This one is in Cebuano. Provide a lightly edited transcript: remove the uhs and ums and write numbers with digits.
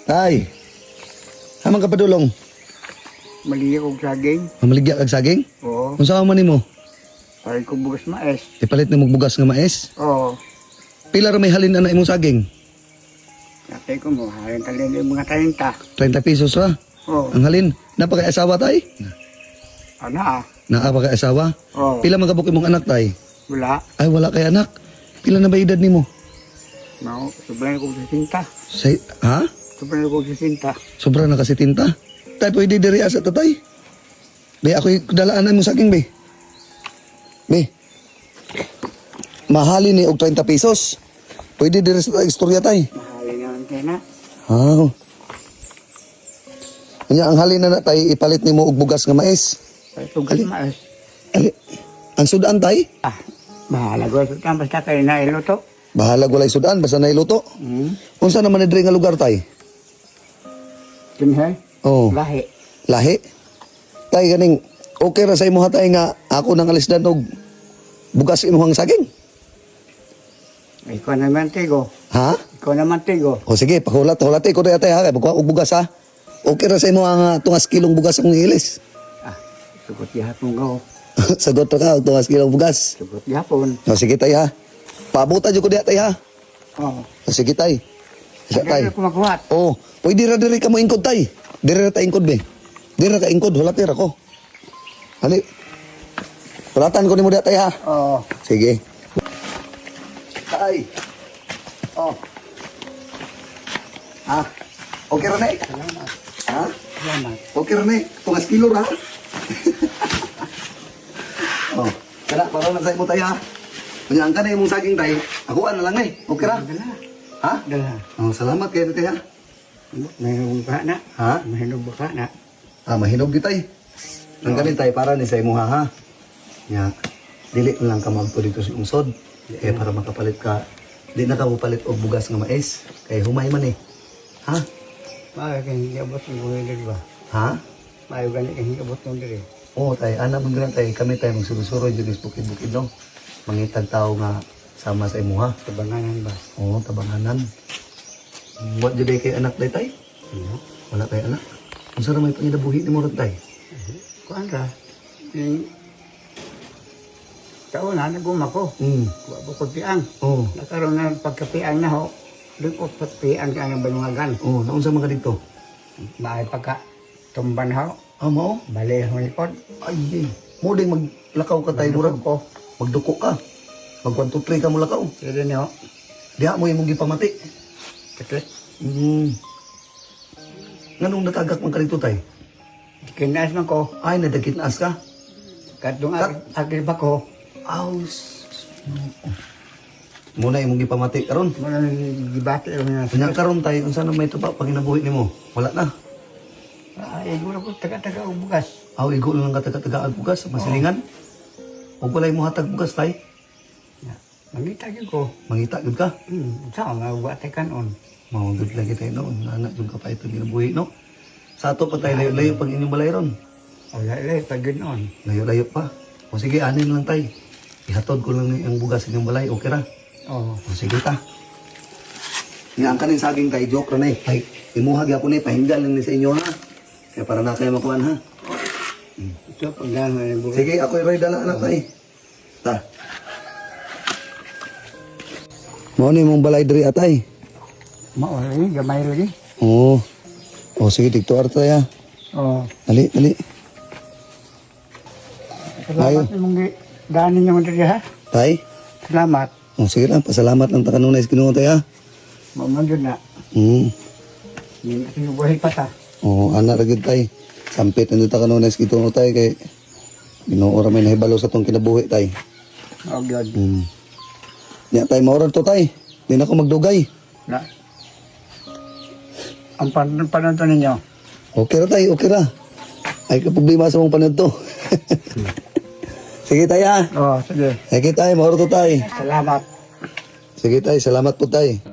Tay. Haman ka padulong. Mali og saging. Mamaligya kag saging? Oo. Unsa man nimo? Palit ko bugas mais. Ipalit nimo og bugas nga mais. Oo. Pila ra may halin ana imong saging? Natay ko mo, halin talin yung mga talinta. 30 pesos ra. Oo. Ang halin. Napa kay asawa, tay? Ano ah? Naa pa kay asawa? Oo. Pila man kabuk imong anak, tay? Wala. Ay, wala kay anak. Pila na ba edad nimo? No, sobrang ko 60. Say, ha? Sobrang ko 60. Sobra na kasi tinta. Tay, pwede diri asa to, tay. Be, ako'y dalaan na imong saging, be. Be. Mahalin ni og 30 pesos. Pwede diri sa istorya, tay. Mahalin naman tayo na. Ah. Nya ang halin na na, tay, ipalit nimo og bugas nga mais. Palit ko bugas mais. Ali, ang sudan, tay. Ah, bahala ko. Sultan, basta kayo na iluto. Bahala walay sudan basta nailuto. Unsa naman ni diri nga lugar, tay? Kinhay? Oh, Lahi. Lahi. Tay, ganing okay ra sa imuha, tay, nga ako nang alisdan og bugas imuhang saging. Ikaw naman tigo. Ha? Ikaw naman tigo. O sige, pahulat, hulat ko tay, ha, kay magkuha og bugas, ha. Okay ra sa imo ang tungas kilong bugas akong ilis. Ah, sugot gihapon ko. Sagot ra ka og tungas kilong bugas. Sugot gihapon. O sige, tay, ha. Paabutan jud ko diha, tay, ha. Oo. O sige, tay. Isa, tay. Tay. Ko makuhat. Oh, pwede ra diri ka mo ingkod, tay. Diri ra ta ingkod, be. Diri ra ka ingkod, hulat ra ko. Hali. Hulatan ko nimo diha, tay, ha. Oo. Sige. Tay. Oh. Ah. Okay ra na eh. Salamat. Ha? Salamat. Okay ra na eh. Tungas kilo ra. Oh. Kana para na sa imo, tay, ha. Unya ang kanay imong saging, tay. Ako na lang eh. Okay ra. Dala. Ha? Dala. Oh, salamat kayo, tay, ha. Mahinog ka na. Ha? Mahinog ka na. Ah, mahinog gyud, tay. Ang galing, tay, para ni sa imuha, ha. Nya, dili na lang ka magto dito sa lungsod. Kaya para makapalit ka, di na ka mopalit og bugas nga mais. Kay humay man eh. Ha? Maayo kay hindi abot ng buhay diri ba? Ha? Maayo gani kay hindi abot ng diri. Oo, tay, ana man gani, tay, kami, tay, magsurusuro jud is bukid-bukid, no. Mangitag tao nga sama sa imuha. Tabanganan ba? Oo, tabanganan. Wa jud ay kay anak day, tay? Ano? Wala kay anak. Unsa ra may panginabuhi nimo ron, tay? Kuan ra. Yung taon na naguma ko. Wa ba ko piang. Oo. Nakaroon na pagkapiang na ho. Lingkot pagpiang ka ng banungagan. Oo, naunsa man ka dito? Maayo pagka tumban ho. Ah, mao? Bali ang likod. Ay, ay. Mo ding maglakaw ka, tay, murag ko. Magduko ka. Mag 1, 2, 3 ka mo lakaw. Sige niyo. Diha mo imong gipamati. Sakit. Nganong natagak man ka dito, tay? Kinaas man ko. Ay, nadagit naas ka. Katong agil ba ko. Aw, Muna imong gipamati karon. Muna gibati ang mga Unya karon, tay, unsa na may tupa panginabuhi nimo? Wala na. Ay, guro ko taga-taga og bugas. Aw, igo na lang ka taga-taga ang bugas sa masilingan. Ug walay mo hatag bugas, tay. Ya, mangita gyud ko. Mangita gyud ka. Sa nga wa tay kanon. Mao gyud lagi tayo, no. Nana gyud ka pa ito ginabuhi, no. Sa ato pa, tay, layo-layo pag inyong balay ron. Wala lay pag ganoon. Layo-layo pa. O sige, anin lang, tay. Ihatod ko lang ang bugas sa inyong balay. Okay ra. Oo. O sige ta. Nga ang kaning saging, tay, joke ra na eh. Ay, imuha gyapon ni, pahinggan lang ni sa inyo, ha. Kaya para na kayo makuan, ha. Ito pagdaan ng bugas. Sige, ako rin dala na, tay. Ta. Mao ni imong balay diri, atay. Mao lagi gamay lagi. Oo. O sige, dito arta ya. Oo. Dali, dali. Salamat imong daan ninyo diri ha. Tay. Salamat. O sige lang, pasalamat lang ta kanunay sa Ginoo, tay, ha. Mao man gyud na. Hindi buhay pa ta. Oo, ana ra gyud, tay. Sampit na ta kanunay sa Ginoo, tay, kay Ginoo ra may nahibalo sa tong kinabuhi, tay. Mao gyud. Nya, tay, maoran to, tay. Di na ako magdugay. Na. Ang panunto ninyo. Okay ra, tay, okay ra. Ay ka problema sa mong panadto. Sige, tay, ha. Oo, sige. Sige, tay, maoran to, tay. Salamat. Sige, tay, salamat po, tay.